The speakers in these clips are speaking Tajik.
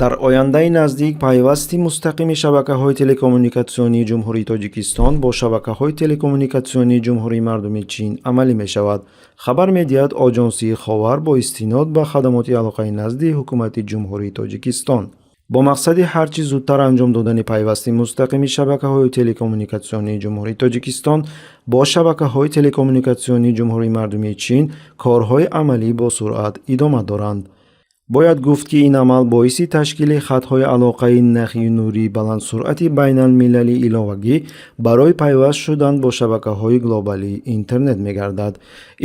Дар ояндаи наздик пайвасти мустақими шабакаҳои телекоммуникатсионии Ҷумҳурии Тоҷикистон бо шабакаҳои телекоммуникатсионии Ҷумҳурии Мардумии Чин амалӣ мешавад, хабар медиҳад Оҷонсии Ховар бо истинод ба хадамоти алоқаи назди Ҳукумати Ҷумҳурии Тоҷикистон. Бо мақсади ҳар чӣ зудтар анҷом додани пайвасти мустақими шабакаҳои телекоммуникатсионии Ҷумҳурии Тоҷикистон бо шабакаҳои телекоммуникатсионии Ҷумҳурии Мардумии Чин корҳои амалӣ бо суръат идома доранд. Бояд гуфт, ки ин амал боиси ташкили хатҳои алоқаи нахи нурии баландсуръати байналмилалии иловагӣ барои пайваст шудан бо шабакаҳои глобалии интернет мегардад.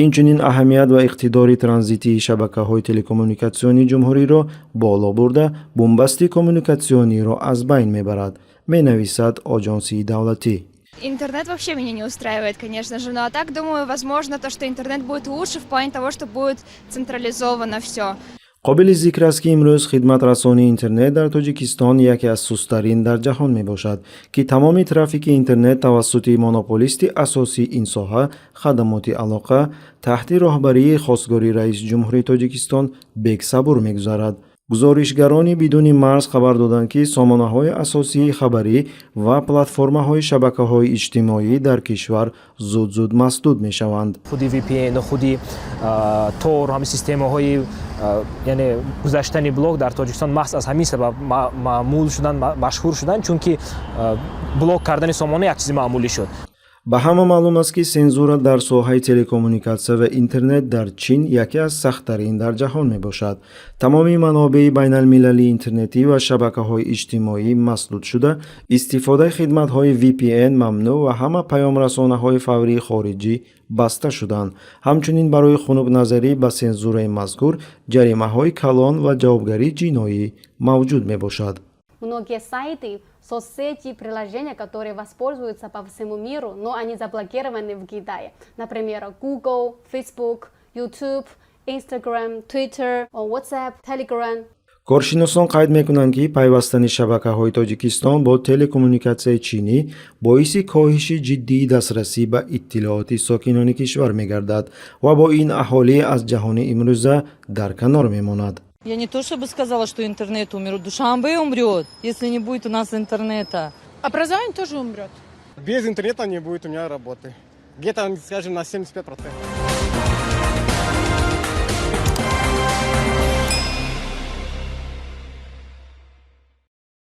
Инчунин аҳамият ва иқтидори транзитии шабакаҳои телекоммуникатсионии ҷумҳуриро боло бурда, бунбасти коммуникатсиониро аз байн мебарад, менависад оҷонсии давлатӣ. Интернет вообще меня не устраивает, конечно же. Ну а так, думаю, возможно, то, что интернет будет лучше в плане того, что будет централизовано все. Қобили зикр аст, ки имрӯз хидматрасонии интернет дар Тоҷикистон яке аз сусттарин дар ҷаҳон мебошад, ки тамоми трафики интернет тавассути монополисти асосии ин соҳа, Хадамоти алоқа, таҳти роҳбарии хостгори раиси ҷумҳурии Тоҷикистон Бек Сабур мегузарад. Гузоришгарони бидуни марз хабар доданд, ки сомонаҳои асосии хабарӣ ва платформаҳои шабакаҳои иҷтимоӣ дар кишвар зуд-зуд масдуд мешаванд. Худи VPN, худи Tor, ҳамин системаҳои, яъне гузаштани блок дар Тоҷикистон маҳз аз ҳамин сабаб маъмул шуданд, машҳур шуданд, чунки блок кардани сомона як чизи маъмулӣ шуд. Ба ҳама маълум аст, ки сензура дар соҳаи телекоммуникатсия ва интернет дар Чин яке аз сахттарин дар ҷаҳон мебошад. Тамоми манобеи байналмилалии интернетӣ ва шабакаҳои иҷтимоӣ масдуд шуда, истифодаи хидматҳои VPN мамнӯъ ва ҳама паёмрасонаҳои фаврии хориҷӣ баста шуданд. Ҳамчунин барои хунукназарӣ ба сензураи мазкур ҷаримаҳои калон ва ҷавобгарии ҷиноӣ мавҷуд мебошад. Многие сайты, соцсети, приложения, которые воспользуются по всему миру, но они заблокированы в Китае. Например, Google, Facebook, YouTube, Instagram, Twitter, WhatsApp, Telegram. Коршиносон қайд мекунанд, ки пайвастани шабакаҳои Тоҷикистон бо телекоммуникатсияи чинӣ боиси коҳиши ҷиддии дастрасӣ ба иттилооти сокинони кишвар мегардад ва бо ин аҳолӣ аз ҷаҳони имрӯза дар канор мемонад. Я не то чтобы сказала, что интернет умрет. Душанбе умрет, если не будет у нас интернета. Образование тоже умрет. Без интернета не будет у меня работы. Где-то, скажем, на 75%.